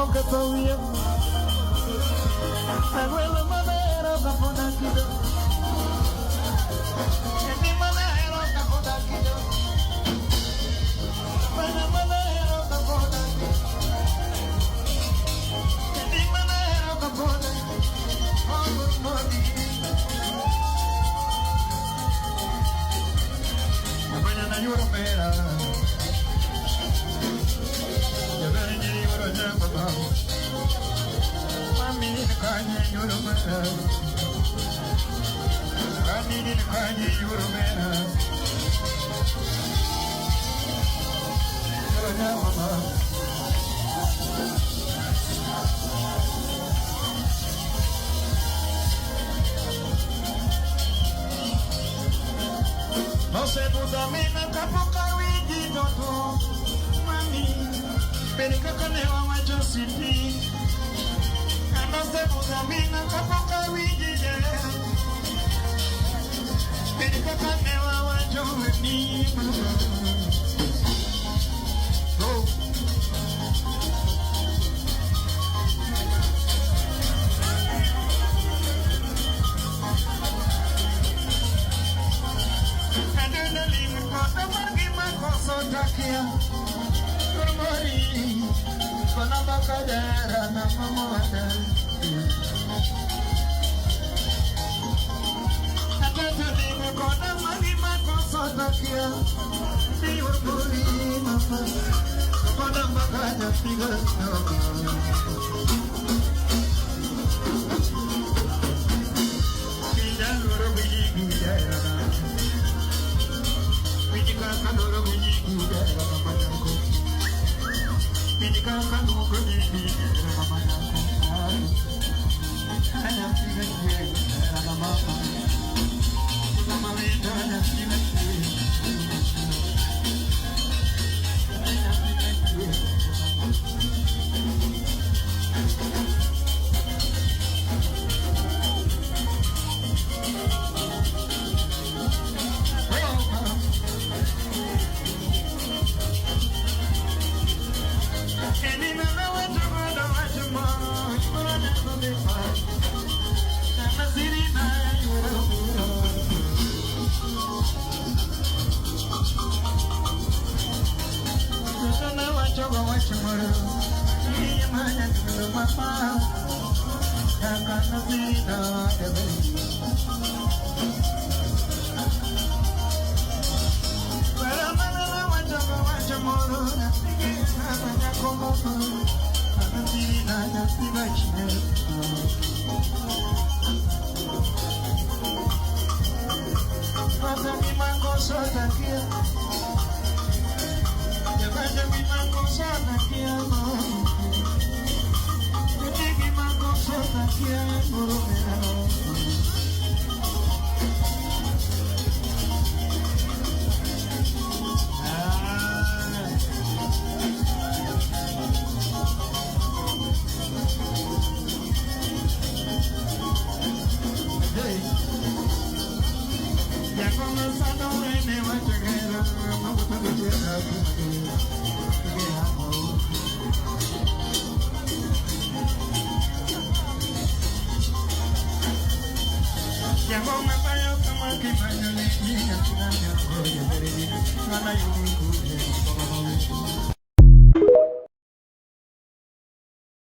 Moketho wiya. Agwelo manahero kapod akido. Nyathi manahero kapod akido. Mana manahero kapod akido. Nyathi manahero kapod akido. Oh, modi. Mañana yuro mera. Mami kanye yuro mera. Kani kanye yuro mera. Yuro mama. Nosebuda mina kapok awinji toto. Mami, bed kaka ne wawacho siti. Nosebuda mina kapok awinji jahera. Bed kaka ne wawacho ni mama. Oh. Adrenaline koda magi makoso takia. Mori, kona bakadera na mama. Adrenaline koda magi makoso takia. Mori, mama. Kona bakada figa.